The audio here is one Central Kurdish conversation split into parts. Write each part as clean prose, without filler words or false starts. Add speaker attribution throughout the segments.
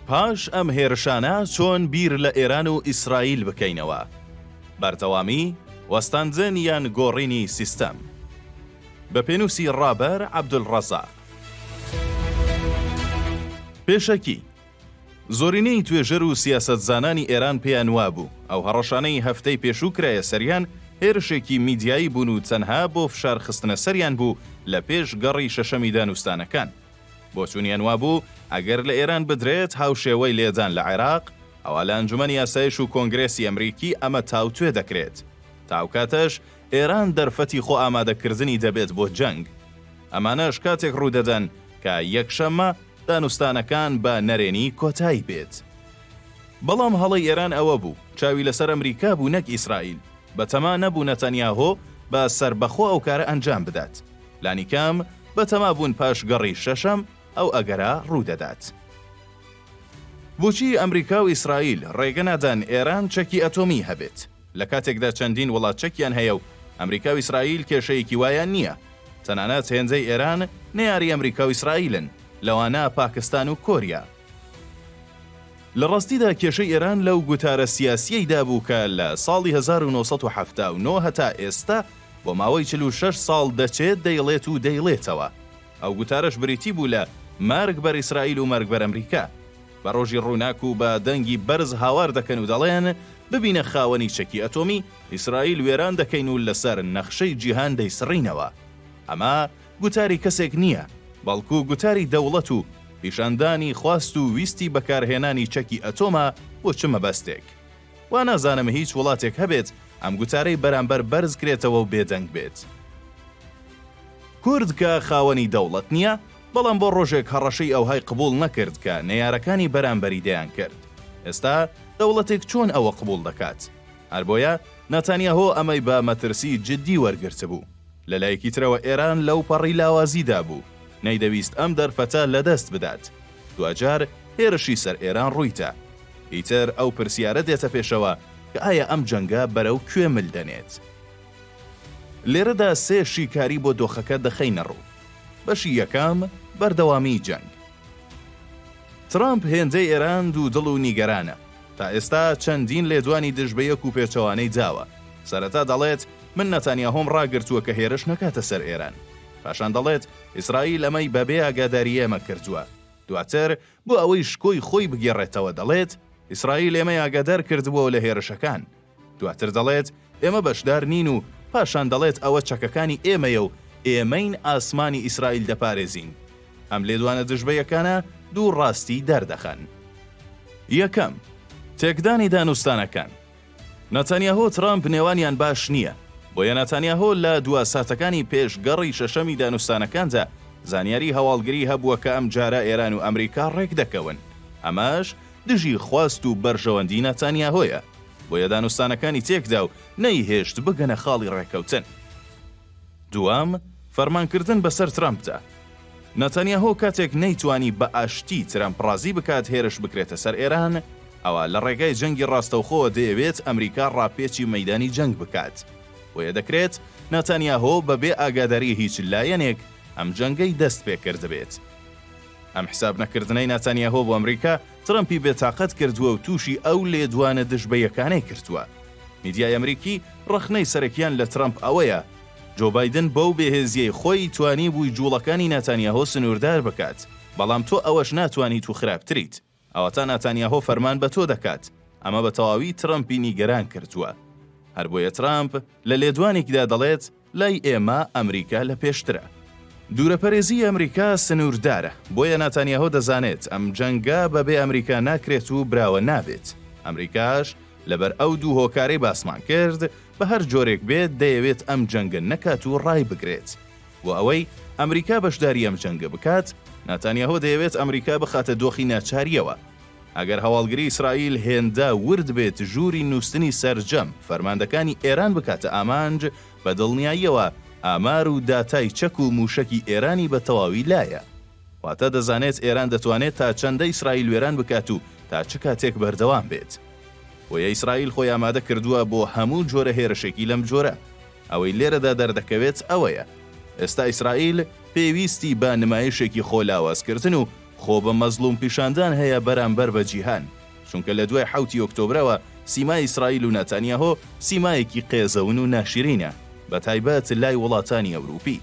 Speaker 1: پاش ئەم هێرشانە چۆن بیر لە ئێران و ئیسرائیل بکەینەوە؟ بەردەوامی، وەستاندن یان گۆڕینی سیستەم؟ بە پێنووسی ڕابەر عەبدولڕەزاق. پێشەکی، زۆرینەی توێژەر و سیاسەتزانانی ئێران پێیان وابوو، ئەو هەڕەشانەی هەفتەی پێشوو کرایە سەریان، هێرشێکی میدیایی بوون و تەنها بۆ فشار خستنە سەریان بوو لە پێش گەڕی شەشەمی دانوستانەکان. بۆچوونیان وابوو ئەگەر لە ئێران بدرێت هاوشێوەی لێدان لە عێراق، ئەوا لە ئەنجومەنی ئاسایش و کۆنگرێسی ئەمریکی ئەمە تاوتوێ دەکرێت. تا ئەوکاتەش ئێران دەرفەتی خۆ ئامادەکردنی دەبێت بۆ جەنگ. ئەمانەش کاتێک ڕوودەدەن کە یەکشەممە دانوستانەکان بە نەرێنی کۆتایی بێت. بەڵام هەڵەی ئێران ئەوە بوو چاوی لەسەر ئەمریکا بوو نەک ئیسرائیل. بەتەما نەبوو نەتەنیاهۆ بە سەربەخۆ ئەو کارە ئەنجام بدات. لانیکەم بەتەما بوون پاش گەڕی شەشەم ئەو ئەگەرە ڕوودەدات. بۆچی ئەمریکا و ئیسرائیل ڕێگە نادەن ئێران چەکی ئەتۆمی هەبێت؟ لە کاتێکدا چەندین وڵات چەکیان هەیە و ئەمریکا و ئیسرائیل کێشەیەکی وایان نییە. تەنانەت هێندەی ئێران نەیاری ئەمریکا و ئیسرائیلن، لەوانە پاکستان و کۆریا. لە ڕاستیدا کێشەی ئێران لەو گوتارە سیاسییەیدا بوو کە لە ساڵی 1979 هەتا ئێستا بۆ ماوەی 46 ساڵ دەچێت دەیڵێت و دەیڵێتەوە. ئەو گوتارەش بریتی بوو لە مەرگ بەر ئیسرائیل و مەرگ بەر ئەمریکا. بە ڕۆژی ڕووناک و بە دەنگی بەرز هاوار دەکەن و دەڵێن ببینە خاوەنی چەکی ئەتۆمی، ئیسرائیل وێران دەکەین و لەسەر نەخشەی جیهان دەیسڕینەوە. ئەمە گوتاری کەسێک نییە، بەڵکو گوتاری دەوڵەت و پیشاندانی خواست و ویستی بەکارهێنانی چەکی ئەتۆمە بۆ چ مەبەستێک. وا نازانم هیچ وڵاتێک هەبێت ئەم گوتارەی بەرامبەر بەرز کرێتەوە و بێدەنگ بێت. کورد کە خاوەنی دەوڵەت نییە، بەڵام بۆ ڕۆژێک هەڕەشەی ئەوهای قبوڵ نەکرد کە نەیارەکانی بەرامبەری دەیانکرد. ئێستا دەوڵەتێک چۆن ئەوە قبوڵ دەکات؟ هەر بۆیە ناتانیاهۆ ئەمەی بە مەترسی جدی وەرگرتبوو. لە لایەکی ترەوە ئێران لەوپەڕی لاوازیدا بوو، نەیدەویست ئەم دەرفەتە لەدەست بدات. دواجار هێرشی سەر ئێران ڕوویدا. ئیتر ئەو پرسیارە دێتە پێشەوە کە ئایا ئەم جەنگە بەرەو کوێ مل دەنێت؟ لێرەدا سێ شیکاری بۆ دۆخەکە دەخەینە ڕوو. بەشی یەکەم، بەردەوامیی جەنگ. ترەمپ هێندەی ئێران دوودڵ و نیگەرانە. تا ئێستا چەندین لێدوانی دژ بە یەک و پێچەوانەی داوە. سەرەتا دەڵێت، من نەتانیاهۆم ڕاگرتووە کە هێرش نەکاتە سەر ئێران. پاشان دەڵێت، ئیسرائیل ئەمەی بەبێ ئاگاداری ئێمە کردووە. دواتر بۆ ئەوەی شکۆی خۆی بگێڕێتەوە دەڵێت، ئیسرائیل ئێمەی ئاگادار کردبووەوە لە هێرشەکان. دواتر دەڵێت، ئێمە بەشدار نین و پاشان دەڵێت ئەوە چەکەکانی ئێمەیە و ئێمەین ئاسمانی ئیسرائیل دەپارێزین. ئەم لێدوانە دژبەیەکانە دوو ڕاستی دەردەخەن. یەکەم، تێکدانی دانوستانەکان. ناتانیاهۆ و ترەمپ نێوانیان باش نییە، بۆیە ناتانیاهۆ لە دوا ساتەکانی پێش گەڕی شەشەمی دانوستانەکاندا زانیاری هەواڵگری هەبووە کە ئەمجارە ئێران و ئەمریکا ڕێکدەکەون، ئەمەش دژی خواست و بەرژەوەندی ناتانیاهۆیە، بۆیە دانوستانەکانی تێکدا و نەیهێشت بگەنە خاڵی ڕێککەوتن. دووەم، فەرمانکردن بەسەر ترەمپدا. ناتانیاهۆ کاتێک نەیتوانی بە ئاشتی ترەمپ ڕازی بکات هێرش بکرێتە سەر ئێران، ئەوا لە ڕێگای جەنگی ڕاستەوخۆوە دەیەوێت ئەمریکا ڕاپێچی مەیدانی جەنگ بکات. بۆیە دەکرێت ناتانیاهۆ بە بێ ئاگاداری هیچ لایەنێک ئەم جەنگەی دەست پێکردبێت. ئەم حساب نەکردنەی ناتانیاهۆ بۆ ئەمریکا، ترەمپی بێتاقەت کردووە و تووشی ئەو لێدوانە دژ بە یەکانەی کردووە. میدیای ئەمریکی ڕەخنەی سەرەکیان لە ترەمپ ئەوەیە، جۆ بایدن بەو بێهێزییەی خۆی توانیبووی جووڵەکانی ناتانیاهۆ سنووردار بکات، بەڵام تۆ ئەوەش ناتوانیت و خراپتریت. ئەوەتا ناتانیاهۆ فەرمان بە تۆ دەکات. ئەمە بە تەواوی ترەمپی نیگەران کردووە. هەر بۆیە ترەمپ لە لێدوانێکیدا دەڵێت، لای ئێمە ئەمریکا لە پێشترە. دوورەپەرێزیی ئەمریکا سنووردارە، بۆیە ناتانیاهۆ دەزانێت ئەم جەنگە بەبێ ئەمریکا ناکرێت و براوە نابێت. ئەمریکاش لەبەر ئەو دوو هۆکارەی باسمان کرد، بە هەر جۆرێک بێت دەیەوێت ئەم جەنگە نەکات و ڕایبگرێت. بۆ ئەوەی ئەمریکا بەشداری ئەم جەنگە بکات، ناتانیاهۆ دەیەوێت ئەمریکا بخاتە دۆخی ناچارییەوە. ئەگەر هەواڵگری ئیسرائیل هێندە ورد بێت ژووری نووستنی سەرجەم فەرماندەکانی ئێران بکاتە ئامانج، بە دڵنیاییەوە ئامار و داتای چەک و مووشەکی ئێرانی بە تەواوی لایە. واتە دەزانێت ئێران دەتوانێت تا چەندە ئیسرائیل وێران بکات و تا چ کاتێک بەردەوام بێت. بۆیە ئیسرائیل خۆی ئامادە کردووە بۆ هەموو جۆرە هێرشێکی لەم جۆرە. ئەوەی لێرەدا دەردەکەوێت ئەوەیە، ئێستا ئیسرائیل پێویستی بە نمایشێکی خۆ لاوازکردن و. خۆ بە مەزڵوم پیشاندان هەیە بەرامبەر بە جیهان، چونکە لە دوای حەوتی ئۆکتۆبرەوە سیمای ئیسرائیل و ناتانیاهۆ سیمایەکی قێزەون و ناشرینە، بەتایبەت لای وڵاتانی ئەوروپی.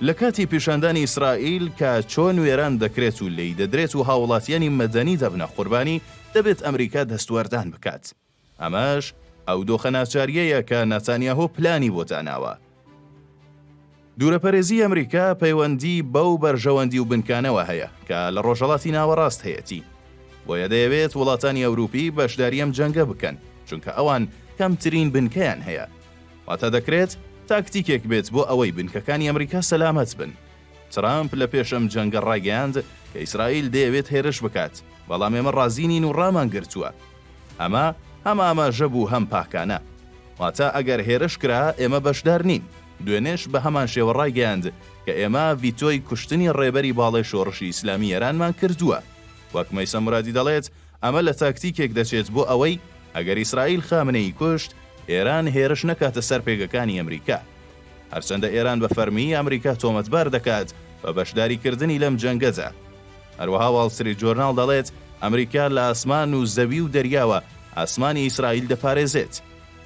Speaker 1: لە کاتی پیشاندانی ئیسرائیل کە چۆن وێران دەکرێت و لێی دەدرێت و هاوڵاتیانی مەدەنی دەبنە قوربانی، دەبێت ئەمریکا دەستوەردان بکات. ئەمەش ئەو دۆخە ناچارییەیە کە ناتانیاهۆ پلانی بۆ داناوە. دوورەپەرێزیی ئەمریکا پەیوەندی بەو بەرژەوەندی و بنکانەوە هەیە کە لە ڕۆژهەڵاتی ناوەڕاست هەیەتی. بۆیە دەیەوێت وڵاتانی ئەوروپی بەشداری ئەم جەنگە بکەن، چونکە ئەوان کەمترین بنکەیان هەیە. واتە دەکرێت تاکتیکێک بێت بۆ ئەوەی بنکەکانی ئەمریکا سەلامەت بن. ترەمپ لە پێش ئەم جەنگە ڕایگەیاند کە ئیسرائیل دەیەوێت هێرش بکات، بەڵام ئێمە ڕازی نین و ڕامانگرتووە. ئەمە هەم ئاماژە بوو هەم پاکانە. واتە ئەگەر هێرش کرا ئێمە بەشدار نین. دوێنێش بە هەمان شێوە ڕایگەیاند کە ئێمە ڤیتۆی کوشتنی ڕێبەری باڵای شۆڕشی ئیسلامی ئێرانمان کردووە. وەک مەیسەم مورادی دەڵێت ئەمە لە تاکتیکێک دەچێت بۆ ئەوەی ئەگەر ئیسرائیل خامنەیی کوشت، ئێران هێرش نەکاتە سەر پێگەکانی ئەمریکا. هەرچەندە ئێران بە فەرمی ئەمریکا تۆمەتبار دەکات بە بەشداریکردنی لەم جەنگەدا. هەروەها واڵ ستریت جۆرناڵ دەڵێت، ئەمریکا لە ئاسمان و زەوی و دەریاوە ئاسمانی ئیسرائیل دەپارێزێت.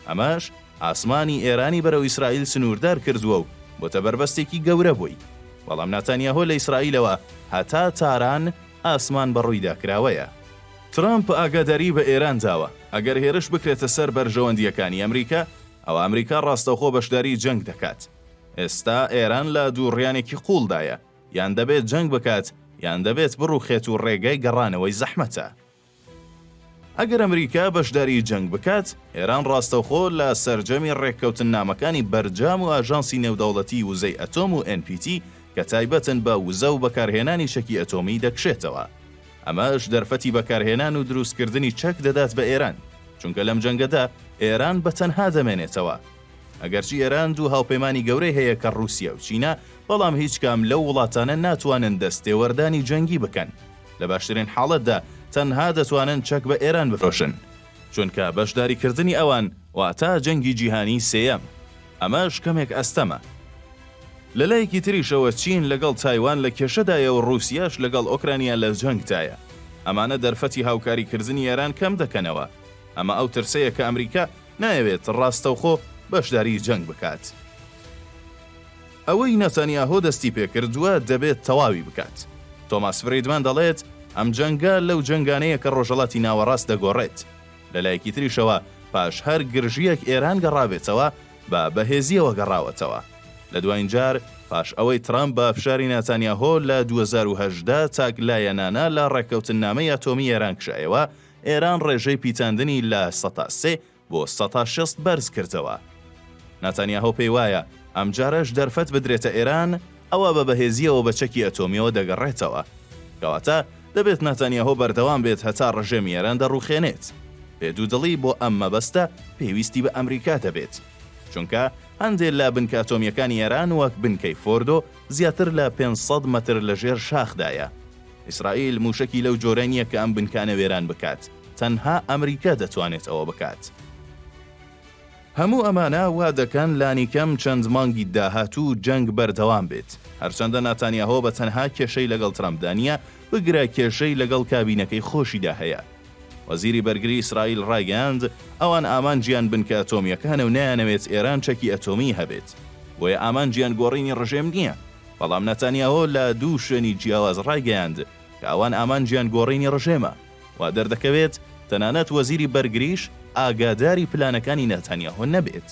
Speaker 1: ئەمەش ئاسمانی ئێرانی بەرەو ئیسرائیل سنووردار کردووە و بۆتە بەربەستێکی گەورە بۆی. بەڵام ناتانیاهۆ لە ئیسرائیلەوە هەتا تاران ئاسمان بەڕوویدا کراوەیە. ترەمپ ئاگاداریی بە ئێران داوە، ئەگەر هێرش بکرێتە سەر بەرژەوەندییەکانی ئەمریکا، ئەوا ئەمریکا ڕاستەوخۆ بەشداریی جەنگ دەکات. ئێستا ئێران لە دووڕیانێکی قووڵدایە، یان دەبێت جەنگ بکات، یان دەبێت بڕوخێت و ڕێگای گەڕانەوەی زەحمەتە. ئەگەر ئەمریکا بەشداریی جەنگ بکات، ئێران ڕاستەوخۆ لە سەرجەمی ڕێککەوتننامەکانی بەرجام و ئاژانسی نێودەوڵەتیی وزەی ئەتۆم و NPT کە تایبەتن بە وزە و بەکارهێنانی چەکی ئەتۆمی دەکشێتەوە. ئەمەش دەرفەتی بەکارهێنان و دروستکردنی چەک دەدات بە ئێران، چونکە لەم جەنگەدا ئێران بە تەنها دەمێنێتەوە. ئەگەرچی ئێران دوو هاوپەیمانی گەورەی هەیە کە ڕووسیا و چینە، بەڵام هیچ کام لەو وڵاتانە ناتوانن دەست تێوەردانی جەنگی بکەن. لە باشترین حاڵەتدا تەنها دەتوانن چەک بە ئێران بفرۆشن. چونکە بەشداریکردنی ئەوان واتە جەنگی جیهانی سێیەم. ئەمەش کەمێک ئەستەمە. لە لایەکی تریشەوە چین لەگەڵ تایوان لە کێشەدایە و ڕووسیاش لەگەڵ ئۆکرانیا لە جەنگدایە. ئەمانە دەرفەتی هاوکاریکردنی ئێران کەم دەکەنەوە. ئەمە ئەو ترسەیە کە ئەمریکا نایەوێت ڕاستەوخۆ بەشداری جەنگ بکات. ئەوەی نەتانیاهۆ دەستی پێکردووە دەبێت تەواوی بکات. تۆماس فریدمان دەڵێت، ئەم جەنگە لەو جەنگانەیە کە ڕۆژهەڵاتی ناوەڕاست دەگۆڕێت. لە لایەکی تریشەوە پاش هەر گرژییەک ئێران گەڕابێتەوە، بە بەهێزییەوە گەڕاوەتەوە. لە دواین جار پاش ئەوەی ترەمپ بە فشاری ناتانیاهۆ لە 2018 تاکلایەنانە لە ڕێککەوتننامەی ئەتۆمی ئێران کشایەوە، ئێران ڕێژەی پیتاندنی لە 3% بۆ 60% بەرز کردەوە. ناتانیاهۆ پێی وایە ئەمجارەش دەرفەت بدرێتە ئێران، ئەوا بە بەهێزییەوە بە چەکی ئەتۆمییەوە دەگەڕێتەوە. کەواتە دەبێت ناتانیاهۆ بەردەوام بێت هەتا ڕژێمی ئێران دەڕووخێنێت. بێ دوودڵی بۆ ئەم مەبەستە پێویستی بە ئەمریکا دەبێت. چونکە هەندێ لە بنکە ئەتۆمییەکانی ئێران وەک بنکەی فۆردۆ زیاتر لە 500 مەتر لە ژێر شاخدایە. ئیسرائیل مووشەکی لەو جۆرە نییە کە ئەم بنکانە وێران بکات، تەنها ئەمریکا دەتوانێت ئەوە بکات. هەموو ئەمانە وا دەکەن لانیکەم چەند مانگی داهاتوو جەنگ بەردەوام بێت. هەرچەندە ناتانیاهۆ بە تەنها کێشەی لەگەڵ ترەمپدا نییە، بگرە کێشەی لەگەڵ کابینەکەی خۆشیدا هەیە. وەزیری بەرگری ئیسرائیل ڕایگەیاند، ئەوان ئامانجیان بنکە ئەتۆمییەکانە و نایانەوێت ئێران چەکی ئەتۆمیی هەبێت. بۆیە ئامانجیان گۆڕینی ڕژێم نییە. بەڵام ناتانیاهۆ لە دوو شوێنی جیاواز ڕایگەیاند کە ئەوان ئامانجیان گۆڕینی ڕژێمە. وا دەردەکەوێت تەنانەت وەزیری بەرگریش ئاگاداری پلانەکانی ناتانیاهۆ نەبێت.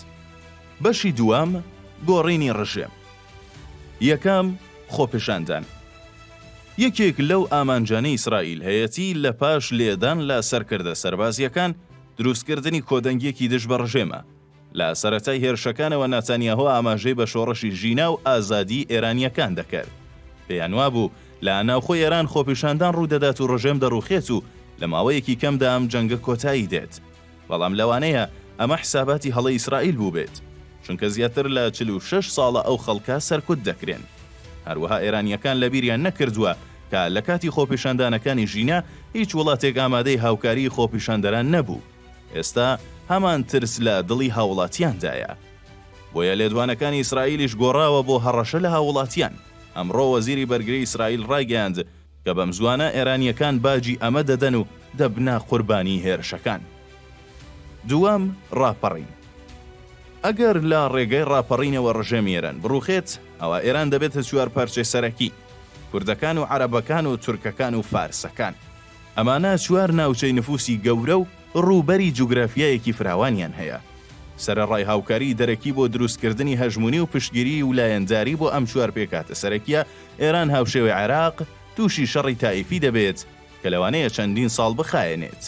Speaker 1: بەشی دووەم، گۆڕینی ڕژێم. یەکەم، خۆپیشاندان. یەکێک لەو ئامانجانەی ئیسرائیل هەیەتی لە پاش لێدان لە سەرکردە سەربازییەکان، دروستکردنی کۆدەنگییەکی دژ بە ڕژێمە. لە سەرەتای هێرشەکانەوە ناتانیاهۆ ئاماژەی بە شۆڕشی ژینا و ئازادیی ئێرانییەکان دەکرد. پێیان وابوو لە ناوخۆی ئێران خۆپیشاندان ڕوودەدات و ڕژێم دەڕووخێت و لە ماوەیەکی کەمدا ئەم جەنگە کۆتایی دێت. بەڵام لەوانەیە ئەمە حساباتی هەڵەی ئیسرائیل بووبێت، چونکە زیاتر لە 46 ساڵە ئەو خەڵکە سەرکوت دەکرێن. هەروەها ئێرانییەکان لەبیریان نەکردووە کە لە کاتی خۆپیشاندانەکانی ژینا هیچ وڵاتێک ئامادەی هاوکاریی خۆپیشاندەران نەبوو. ئێستا هەمان ترس لە دڵی هاووڵاتیاندایە. بۆیە لێدوانەکانی ئیسرائیلیش گۆڕاوە بۆ هەڕەشە لە هاووڵاتیان. ئەمڕۆ وەزیری بەرگری ئیسرائیل ڕایگەیاند، کە بەمزووانە ئێرانییەکان باجی ئەمە دەدەن و دەبنە قوربانیی هێرشەکان. دووەم، ڕاپەڕین. ئەگەر لە ڕێگای ڕاپەڕینەوە ڕژێمی ئێران بڕووخێت، ئەوا ئێران دەبێتە چوار پارچەی سەرەکی، کوردەکان و عەرەبەکان و تورکەکان و فارسەکان. ئەمانە چوار ناوچەی نفوسی گەورە و ڕووبەری جوگرافیایەکی فراوانیان هەیە. سەرەڕای هاوکاریی دەرەکی بۆ دروستکردنی هەژموونی و پشتگیریی و لایەنداری بۆ ئەم چوار پێکهاتە سەرەکییە، ئێران هاوشێوەی عێراق تووشی شەڕی تائیفی دەبێت کە لەوانەیە چەندین ساڵ بخایەنێت.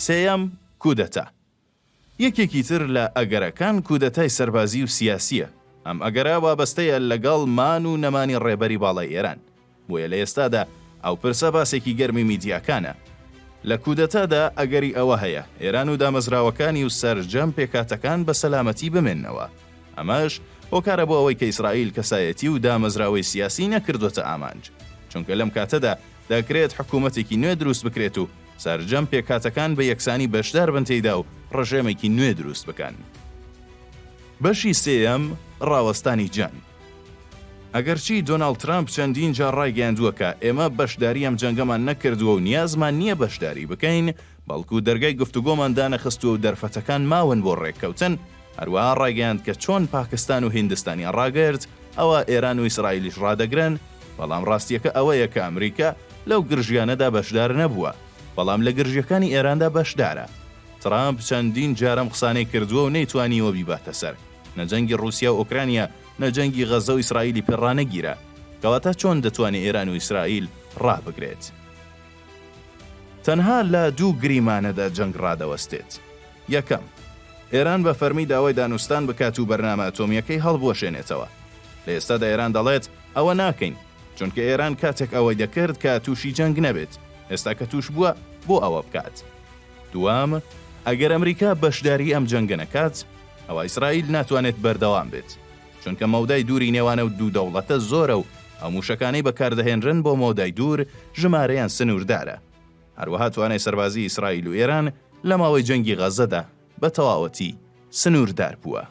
Speaker 1: سێیەم، کودەتا. یەکێکی تر لە ئەگەرەکان کودەتای سەربازی و سیاسییە، ئەم ئەگەرە وابەستەیە لەگەڵ مان و نەمانی ڕێبەری باڵای ئێران، بۆیە لە ئێستادا ئەو پرسە باسێکی گەرمی میدیاکانە. لە کودەتادا ئەگەری ئەوە هەیە ئێران و دامەزراوەکانی و سەرجەم پێکهاتەکان بە سەلامەتی بمێننەوە، ئەمەش هۆکارە بۆ ئەوەی کە ئیسرائیل کەسایەتی و دامەزراوەی سیاسی نەکردۆتە ئامانج، چونکە لەم کاتەدا دەکرێت حکوومەتێکی نوێ دروست بکرێت و سەرجەم پێکهاتەکان بە یەکسانی بەشدار بن تێیدا و ڕژێمێکی نوێ دروست بکەن. بەشی سێیەم، ڕاوەستانی جەنگ. ئەگەرچی دۆناڵد ترەمپ چەندین جار ڕایگەیاندووە کە ئێمە بەشداری ئەم جەنگەمان نەکردووە و نیازمان نییە بەشداری بکەین، بەڵکو دەرگای گفتوگۆمان دانەخستووە و دەرفەتەکان ماون بۆ ڕێککەوتن، هەروەها ڕایگەیاند کە چۆن پاکستان و هیندستانیان ڕاگرت، ئەوا ئێران و ئیسرائیلیش ڕادەگرن، بەڵام ڕاستییەکە ئەوەیە کە ئەمریکا لەو گرژییانەدا بەشدار نەبووە، بەڵام لە گرژییەکانی ئێراندا بەشدارە. ترامپ چەندین جار ئەم قسانەی کردووە و نەیتوانیوە بیباتە سەر. نە جەنگی ڕووسیا و ئۆکرانیا، نە جەنگی غەززە و ئیسرائیلی پێ ڕانەگیرا. کەواتە چۆن دەتوانێ ئێران و ئیسرائیل ڕابگرێت؟ تەنها لە دوو گریمانەدا جەنگ ڕادەوەستێت. یەکەم، ئێران بە فەرمی داوای دانوستان بکات و بەرنامە ئەتۆمییەکەی هەڵبوەشێنێتەوە. لە ئێستادا ئێران دەڵێت ئەوە ناکەین، چونکە ئێران کاتێک ئەوەی دەکرد کە تووشی جەنگ نەبێت، ئێستا کە تووش بووە بۆ ئەوە بکات؟ دووەم، ئەگەر ئەمریکا بەشداری ئەم جەنگە نەکات، ئەوا ئیسرائیل ناتوانێت بەردەوام بێت، چونکە مەودای دووری نێوان ئەو دوو دەوڵەتە زۆرە و ئەو مووشەکانەی بەکاردەهێنرن بۆ مەودای دوور ژمارەیان سنووردارە. هەروەها توانای سەربازیی ئیسرائیل و ئێران لە ماوەی جەنگی غەززەدا بە تەواوەتی سنووردار بووە.